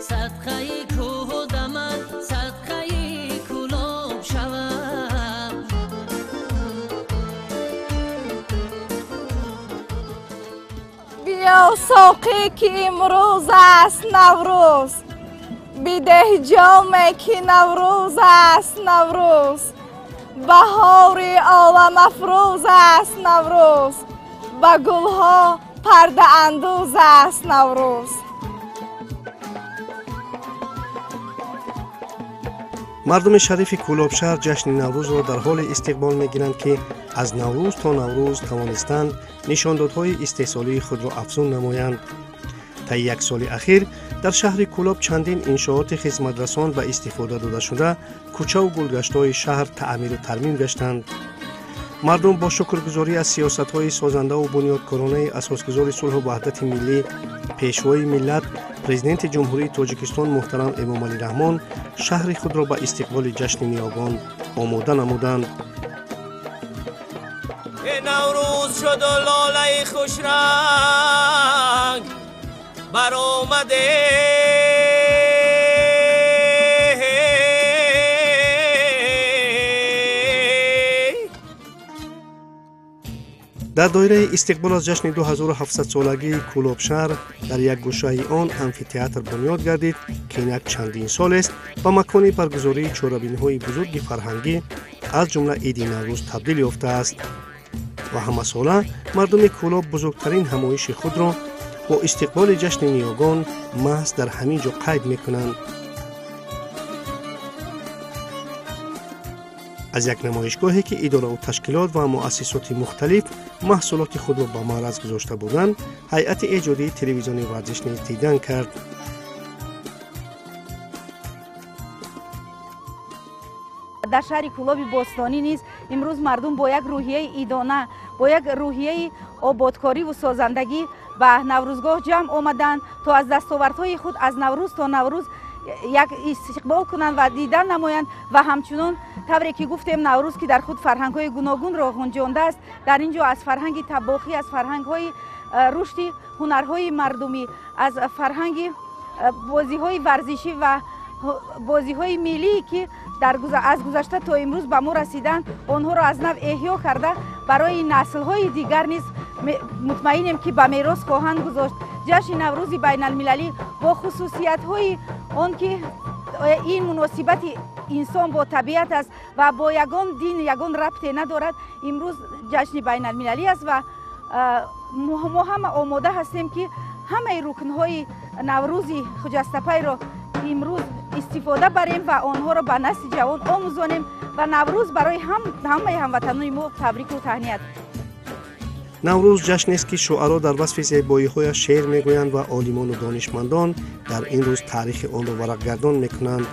Садқаи кӯҳу даман, садқаи Кӯлоб шавам. Биё соқӣ, ки имрӯз аст Наврӯз, бидеҳ ҷоме, ки Наврӯз аст Наврӯз, баҳори оламафрӯз аст Наврӯз, ба гулҳо пардаандӯз аст Наврӯз. Мардуми шарифи Кӯлобшаҳр ҷашни Наврӯзро дар ҳоле истиқбол мегиранд, ки аз Наврӯз то Наврӯз тавонистанд нишондодҳои истеҳсолии худро афзун намоянд. Таи як соли ахир дар шаҳри Кӯлоб чандин иншооти хизматрасон ба истифода дода шуда, кӯчаву гулгаштҳои шаҳр таъмиру тармим гаштанд. Мардум бо шукргузорӣ аз сиёсатҳои созандаву бунёдкоронаи асосгузори сулҳу ваҳдати миллӣ, пешвои миллат, президенти Ҷумҳурии Тоҷикистон муҳтарам Эмомалӣ Раҳмон шаҳри худро ба истиқболи ҷашни ниёгон омода намуданд. Наврӯз шуду лолаи хушранг баромаде. Дар доираи истиқбол аз ҷашни 2700-солагии Кӯлобшаҳр дар як гӯшаи он амфитеатр бунёд гардид, ки инак чандин солест ба макони баргузории чорабиниҳои бузурги фарҳангӣ, аз ҷумла иди Наврӯз, табдил ёфтааст ва ҳамасола мардуми Кӯлоб бузургтарин ҳамоиши худро бо истиқболи ҷашни ниёгон маҳз дар ҳамин ҷо қайд мекунанд. Аз як намоишгоҳе, ки идораву ташкилот ва муассисоти мухталиф маҳсулоти худро ба маъраз гузошта буданд, ҳайати эҷодии телевизиони варзиш низ дидан кард. Дар шаҳри Кӯлоби бостонӣ низ имрӯз мардум бо як рӯҳияи идона, бо як рӯҳияи ободкориву созандагӣ ба Наврӯзгоҳ ҷамъ омаданд, то аз дастовардҳои худ аз Наврӯз то Наврӯз як истиқбол кунанд ва дидан намоянд. Ва ҳамчунон тавре ки гуфтем, Наврӯз, ки дар худ фарҳангҳои гуногунро ғунҷондааст, дар ин ҷо аз фарҳанги табохӣ, аз фарҳангҳои рушди ҳунарҳои мардумӣ, аз фарҳанги бозиҳои варзишӣ ва бозиҳои миллие, ки аз гузашта то имрӯз ба мо расиданд, онҳоро аз нав эҳё карда барои наслҳои дигар низ мутмаинем, ки ба мерос хоҳанд гузошт. Ҷашни Наврӯзи байналмилалӣ бо хусусиятҳои он, ки ин муносибати инсон бо табиат аст ва бо ягон дин ягон рабте надорад, имрӯз ҷашни байналмилалӣ аст ва мо ҳама омода ҳастем, ки ҳамаи рукнҳои Наврӯзи хуҷастапайро имрӯз истифода барем ва онҳоро ба насли ҷавон омӯзонем. Ва Наврӯз барои ҳамаи ҳамватанони мо табрику таҳният. Наврӯз ҷашнест, ки шуаро дар васфи зебоиҳояш шеър мегӯянд ва олимону донишмандон дар ин рӯз таърихи онро варақгардон мекунанд.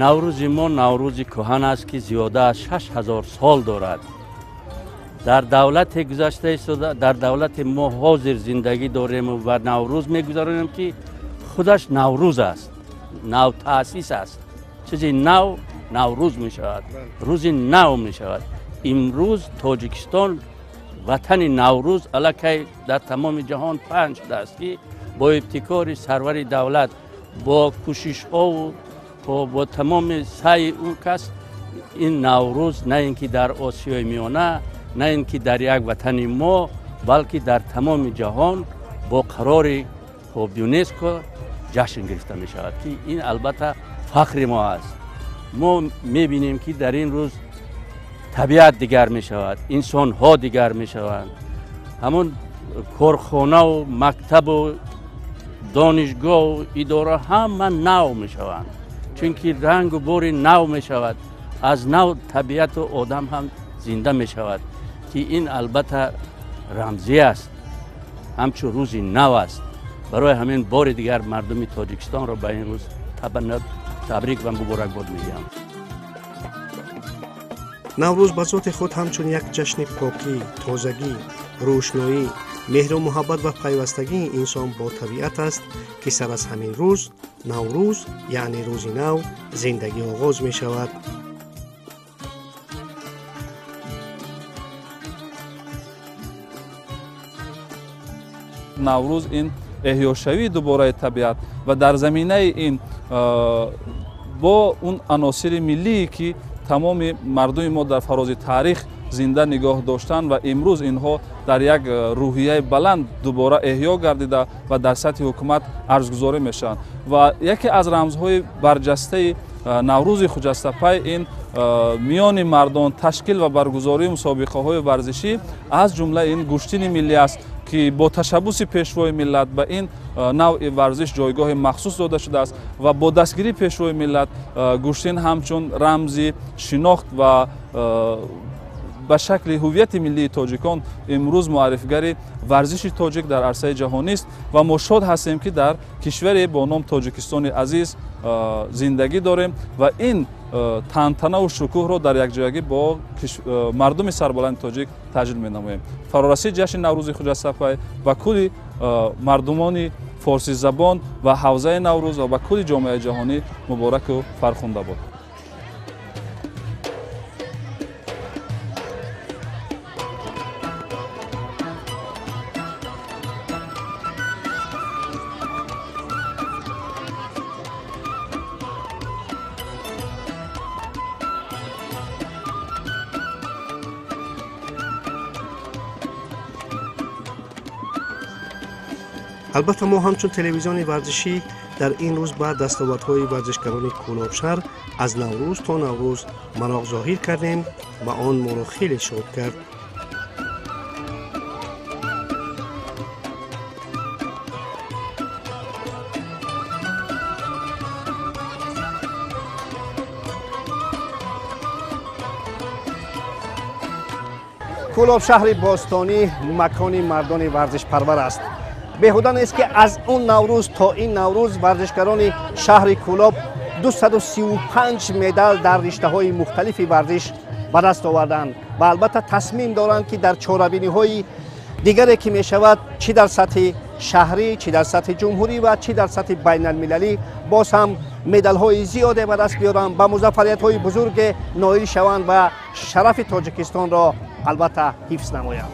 Наврӯзи мо наврӯзи кӯҳан аст, ки зиёда аз 6000 сол дорад. Дар давлате гузашта истода, дар давлати мо ҳозир зиндагӣ дорему ва Наврӯз мегузаронем, ки худаш Наврӯз аст, навтаъсис аст. Чизи нав Наврӯз мешавад, рӯзи нав мешавад. Имрӯз Тоҷикистон ватани Наврӯз аллакай дар тамоми ҷаҳон паҳн шудааст, ки бо ибтикори сарвари давлат, бо кӯшишҳову бо тамоми саъи ӯ кас ин Наврӯз на ин ки дар Осиёи Миёна, на ин ки дар як ватани мо, балки дар тамоми ҷаҳон бо қарори ЮНЕСКО ҷашн гирифта мешавад, ки ин албатта фахри мо аст. Мо мебинем, ки дар ин рӯз табиат дигар мешавад, инсонҳо дигар мешаванд. Ҳамон корхонаву мактабу донишгоҳу идора ҳама нав мешаванд, чунки рангу бори нав мешавад. Аз нав табиату одам ҳам зинда мешавад, ки ин албатта рамзӣ аст, ҳамчун рӯзи нав аст. Барои ҳамин бори дигар мардуми Тоҷикистонро ба ин рӯз табрик ва муборакбод мегӯям. Наврӯз ба зоти худ ҳамчун як ҷашни покӣ, тозагӣ, рӯшноӣ, меҳру муҳаббат ва пайвастагии инсон бо табиат аст, ки сар аз ҳамин рӯз Наврӯз, яъне рӯзи нав, зиндагӣ оғоз мешавад. Наврӯз ин эҳёшавии дубораи табиат ва дар заминаи ин бо он аносири миллие ки тамоми мардуми мо дар фарози таърих зинда нигоҳ доштанд ва имрӯз инҳо дар як рӯҳияи баланд дубора эҳё гардида ва дар сатҳи ҳукумат арзгузорӣ мешаванд. Ва яке аз рамзҳои барҷастаи Наврӯзи Хуҷастапай ин миёни мардон ташкил ва баргузории мусобиқаҳои варзишӣ, аз ҷумла ин гӯштини миллӣ аст ки бо ташаббуси пешвои миллат ба ин навъи варзиш ҷойгоҳи махсус дода шудааст ва бо дастгирии пешвои миллат гӯштин ҳамчун рамзи шинохт ва ба шакли ҳуввияти миллии тоҷикон имрӯз муаррифигари варзиши тоҷик дар арсаи ҷаҳонист ва мо шод ҳастем ки дар кишваре бо ном Тоҷикистони азиз зиндагӣ дорем ва ин тантанаву шукӯҳро дар якҷоягӣ бо мардуми сарбаланди тоҷик таҷлил менамоем. Фарорасии ҷашни Наврӯзи Хуҷастапай ба кулли мардумони форсизабон ва ҳавзаи Наврӯз ва ба кулли ҷомеаи ҷаҳонӣ мубораку фархунда бод. Албатта мо ҳамчун телевизиони варзишӣ дар ин рӯз ба дастовардҳои варзишгарони Кӯлобшаҳр аз Наврӯз то Наврӯз мароқ зоҳир кардем ва он моро хеле шод кард. Кӯлоб шаҳри бостонӣ макони мардони варзишпарвар аст. Беҳуда нест ки аз он Наврӯз то ин Наврӯз варзишгарони шаҳри Кӯлоб 235 медал дар риштаҳои мухталифи варзиш ба даст оварданд ва албатта тасмим доранд ки дар чорабиниҳои дигаре ки мешавад чӣ дар сатҳи шаҳрӣ, чӣ дар сатҳи ҷумҳурӣ ва чӣ дар сатҳи байналмилалӣ боз ҳам медалҳои зиёде ба даст биёранд, ба музаффариятҳои бузурге ноил шаванд ва шарафи Тоҷикистонро албатта ҳифз намоянд.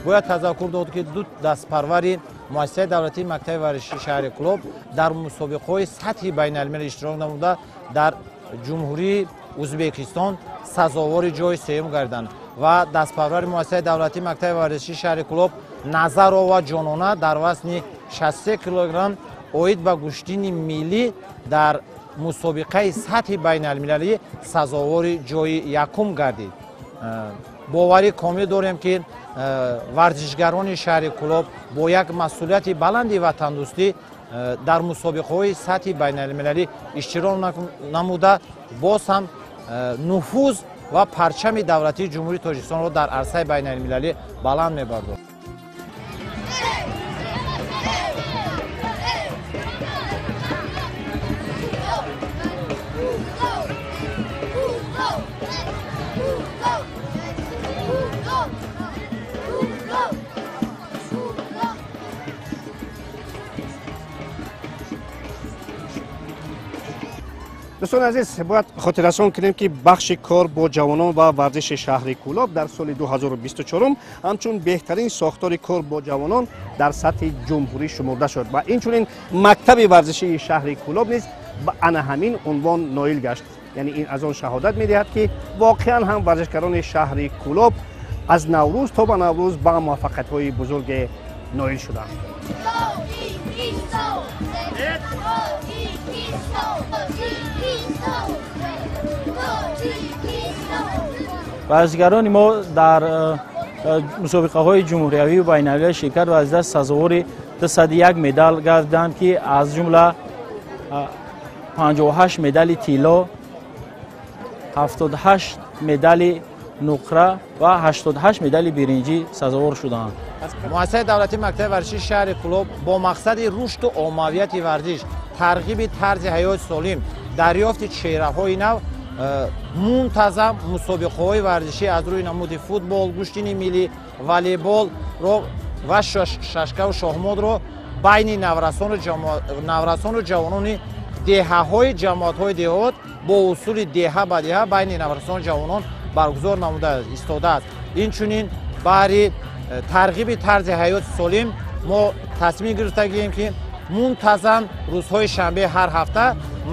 Бояд тазаккур дод ки ду дастпарвари муассисаи давлатии мактаби варзишии шаҳри Кӯлоб дар мусобиқаҳои сатҳи байналмилалӣ иштирок намуда дар ҷумҳурии Ӯзбекистон сазовори ҷои сеюм гардиданд ва дастпарвари муассисаи давлатии мактаби варзишии шаҳри Кӯлоб Назарова Ҷонона дар вазни 63 килограмм оид ба гӯштини миллӣ дар мусобиқаи сатҳи байналмилалӣ сазовори ҷои якум гардид. Боварӣ комил дорем ки варзишгарони шаҳри Кӯлоб бо як масъулияти баланди ватандӯстӣ дар мусобиқаҳои сатҳи байналмилалӣ иштирок намуда боз ҳам нуфуз ва парчами давлатии Ҷумҳурии Тоҷикистонро дар арсаи байналмилалӣ баланд мебардоранд. Дӯстони азиз, бояд хотиррасон кунем ки бахши кор бо ҷавонон ва варзиши шаҳри Кӯлоб дар соли 2024 ҳамчун беҳтарин сохтори кор бо ҷавонон дар сатҳи ҷумҳурӣ шумурда шуд ва инчунин мактаби варзишии шаҳри Кӯлоб низ ба ана ҳамин унвон ноил гашт. Яъне ин аз он шаҳодат медиҳад ки воқеан ҳам варзишгарони шаҳри Кӯлоб аз Наврӯз то ба Наврӯз ба муваффақиятҳои бузурге ноил шуданд. Варзишгарони мо дар мусобиқаҳои ҷумҳуриявию байналмилалӣ ширкат варзида сазовори 201 медал гардиданд ки аз ҷумла 58 медали тилло, 78 медали нуқра ва 88 медали биринҷӣ сазовор шуданд. Муассисаи давлатии мактаби варзишии шаҳри Кӯлоб бо мақсади рушду оммавияти варзиш, тарғиби тарзи ҳаёти солим, дарёфти чеҳраҳои нав мунтазам мусобиқаҳои варзишӣ аз рӯи намуди футбол, гӯштини миллӣ, волейболро ва шашкаву шоҳмотро байни наврасону ҷавонони деҳаҳои ҷамоатҳои деҳот бо усули деҳа ба деҳа байни наврасону ҷавонон баргузор намуда истодааст. Инчунин баҳри тарғиби тарзи ҳаёти солим мо тасмим гирифтагием, ки мунтазам рӯзҳои шанбе ҳар ҳафта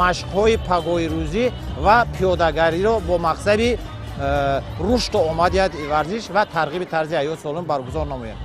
машқҳои пагоҳи рӯзӣ ва пиёдагариро бо мақсади рушду омадияти варзиш ва тарғиби тарзи ҳаёти солим баргузор намоем.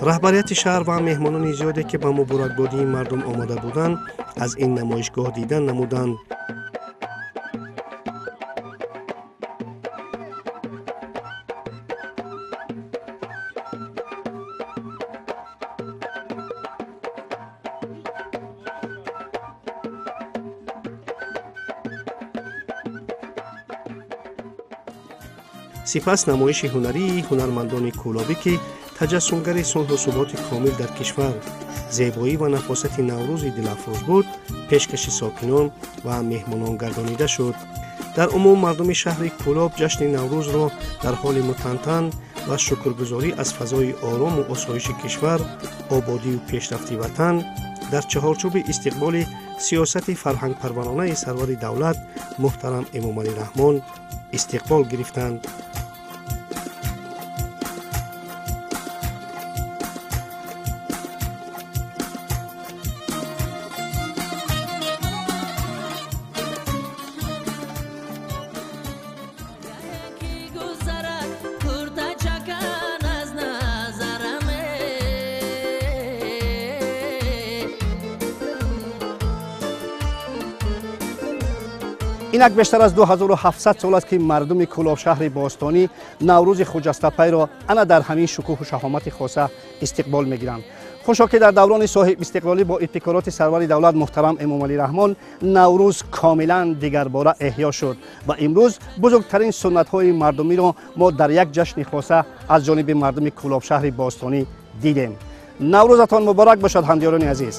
Раҳбарияти шаҳр ва меҳмонони зиёде, ки ба муборакбодии мардум омода буданд, аз ин намоишгоҳ дидан намуданд. Сипас намоиши ҳунарии ҳунармандони кӯлобӣ, ки таҷассумгари сулҳу суботи комил дар кишвар, зебоӣ ва нафосати наврӯзи дилафрӯз буд, пешкаши сокинон ва меҳмонон гардонида шуд. Дар умум мардуми шаҳри Кӯлоб ҷашни наврӯзро дар ҳоли мутантан ва шукргузорӣ аз фазои орому осоиши кишвар, ободию пешрафти ватан дар чаҳорчӯби истиқболи сиёсати фарҳангпарваронаи сарвари давлат муҳтарам Эмомалӣ Раҳмон истиқбол гирифтанд. Инак бештар аз 2700 сол аст, ки мардуми Кӯлоб шаҳри бостонӣ наврӯзи хуҷастапайро ана дар ҳамин шукӯҳу шаҳомати хоса истиқбол мегиранд. Хушо ки дар даврони соҳибистиқлолӣ бо ибтикороти сарвари давлат муҳтарам Эмомалӣ Раҳмон наврӯз комилан дигарбора эҳё шуд ва имрӯз бузургтарин суннатҳои мардумиро мо дар як ҷашни хоса аз ҷониби мардуми Кӯлоб шаҳри бостонӣ дидем. Наврӯзатон муборак бошад, ҳамдиёрони азиз.